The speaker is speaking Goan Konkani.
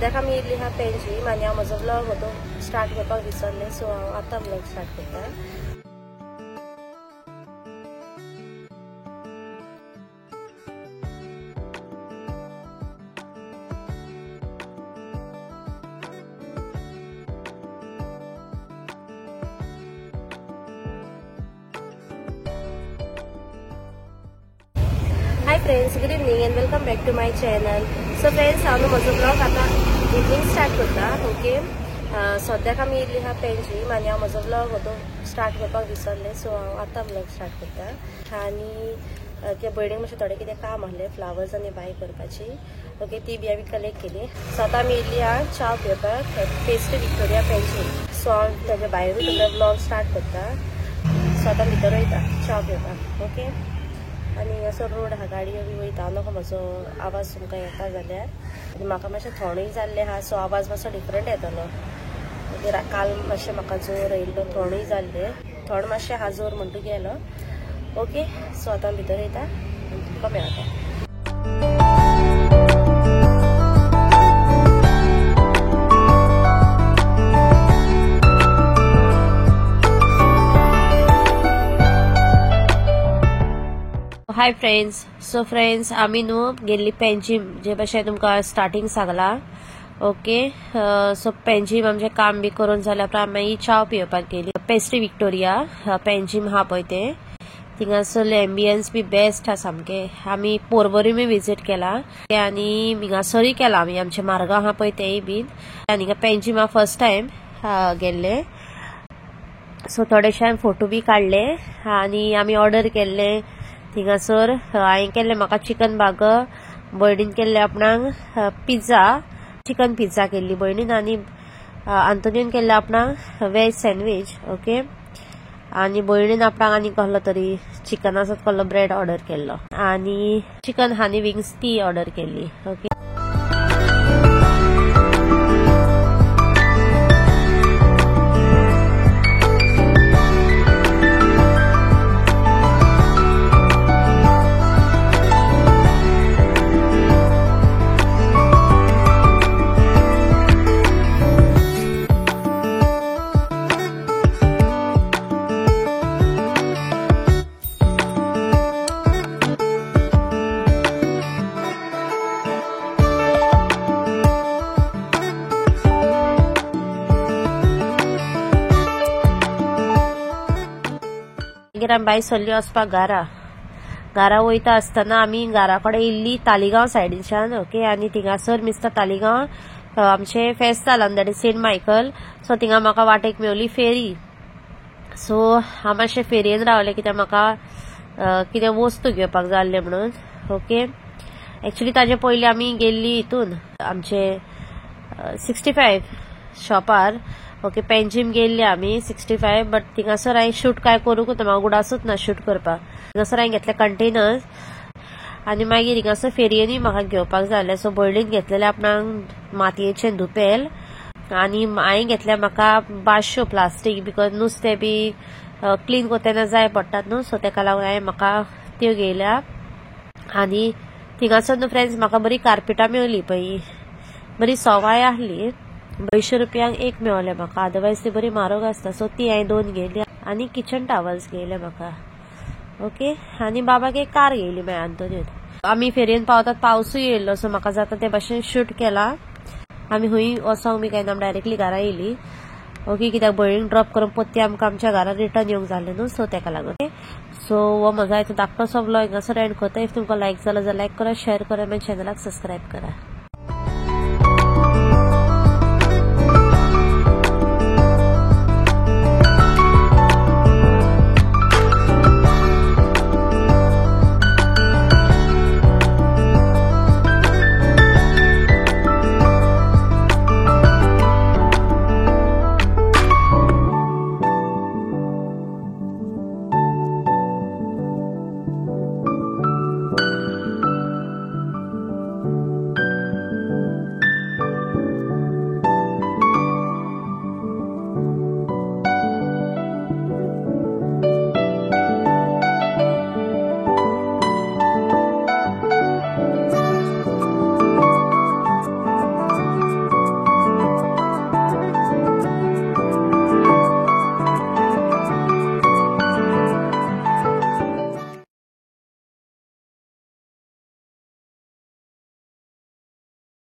सद्याक आमी येयल्ली आहा पेंजीम आनी हांव म्हजो व्लॉग होतो स्टार्ट करपाक विसरलें, सो हांव आतां व्लॉग स्टार्ट करता. Hi friends, good evening and welcome back to my channel. So friends, हांव म्हजो ब्लॉग आतां इवनींग स्टार्ट करता. ओके, सद्याक आमी येयल्ली आहा पेंजीम आनी हांव म्हजो ब्लॉग होतो स्टार्ट करपाक विसरलें, सो हांव आतां ब्लॉग स्टार्ट करता. आनी त्या भयणीक मातशें थोडें कितें काम आहलें, फ्लावर्स आनी बाय करपाची. ओके, ती बी हांवें कलेक्ट केली. सो आतां आमी येयल्ली आहा च्या पिवपाक पेस्ट्री विक्टोरिया पेंजीम. सो हांव ताच्या भायरूच तुमकां ब्लॉग स्टार्ट करता. सो आतां भितर वयता च्या पिवपाक. ओके, आनी असो रोड आहा, गाडयो बी वयता. हांव नाका म्हजो आवाज तुमकां येता जाल्यार, आनी म्हाका मातशें थोंडूय जाल्लें आहा, सो आवाज मातसो डिफरंट येतलो. मागीर काल मातशें म्हाका जोर येयल्लो, थोंडूय जाल्लें, थोंड मातशें आहा जोर म्हणटू गेलो. ओके, सो आतां भितर वयता आनी तुमकां मेळटा. हाय फ्रेंड्स, सो फ्रेंड्स आमी न्हू गेल्ली पेंजीम, जे भशेन तुमकां स्टार्टिंग सांगला. ओके, सो पेंजीम आमचें काम बी करून जाल्या उपरांत आमी च्याव पिवपाक गेली पेस्ट्री विक्टोरिया पेंजीम आहा पळय तें. थिंगासरले एम्बियन्स बी बेस्ट आहा सामकें. आमी पोरबरीमूय विजीट केला आनी हिंगासरूय केला आमी, आमचे मार्गांव आहा पळय तेय बीन. आनी हिंगा पेंजीम हांव फर्स्ट टायम गेल्ले. सो थोडेशे हांवें फोटो बी काडले आनी आमी ऑर्डर केल्ले थिंगासर. हांवें केल्लें म्हाका चिकन बागर, भयणीन केल्लें आपणाक पिझ्झा, चिकन पिझ्झा केल्ली भयणीन, आनी आंतोनीन केल्लें आपणाक वेज सँडवीच. ओके, आनी भयणीन आपणाक आनी कसलो तरी चिकनाचो कसलो ब्रेड ऑर्डर केल्लो आनी चिकन हानी विंग्स ती ऑर्डर केल्ली. ओके, मागीर आमी बाय सरली वचपाक घरा. घरा वयता आसतना आमी घरा कडेन येयल्ली तालिगांव सायडीच्यान. ओके, आनी थिंगासर मिस्टर तालिगांव आमचें फेस्त जालां, that is Saint Michael. So थिंगा म्हाका वाटेक मेवली फेरी. सो हांव मातशें फेरयेन रावलें कित्याक म्हाका कितें वस्तू घेवपाक जाय आसलें म्हणून. ओके, एक्चुली ताजे पयलीं आमी गेल्ली हितून आमचे 65 शॉपार. ओके, पेंजीम गेल्ली आमी 65, बट थिंगासर हांवें शूट काय करूंक ना, म्हाका उगडासूच ना शूट करपाक. थिंगासर हांवें घेतले कंटेनर्स आनी मागीर हिंगासर फेरयेनूय म्हाका घेवपाक जालें. सो भयणीन घेतलेलें आपणाक मातयेचें धुपेल आनी हांवें घेतलें म्हाका बाश्यो प्लास्टीक, because नुस्तें बी क्लीन करतना जाय पडटात न्हू, सो तेका लागून हांवें म्हाका त्यो घेयल्या. आनी थिंगासर न्हू फ्रेंड्स म्हाका बरी कार्पेटां मेवली पळय, बरी सवाय आहली, 250 रुपयांक एक मेवलें म्हाका, अदरवायज ती बरी म्हारग आसता. सो ती हांवें दोन घेयली आनी किचन टावल्स घेयले म्हाका. ओके, आनी बाबाक एक कार घेयली मागीर आंतोनीन. आमी फेरयेन पावतात पावसूय येयल्लो, सो म्हाका जाता ते भाशेन शूट केला. आमी हुंय वचोंक बी काय ना, डायरेक्टली घरा येयली. ओके, कित्याक भयणीक ड्रॉप करून परती आमकां आमच्या घरा रिटर्न येवंक जालें न्हू, सो तेका लागून. सो हो म्हजो आयचो धाकटोसो व्लॉग हांगासर एंड करता. If तुमकां लायक जालो जाल्यार लायक करा, शेअर करा, मागीर चॅनलाक सबस्क्रायब करा.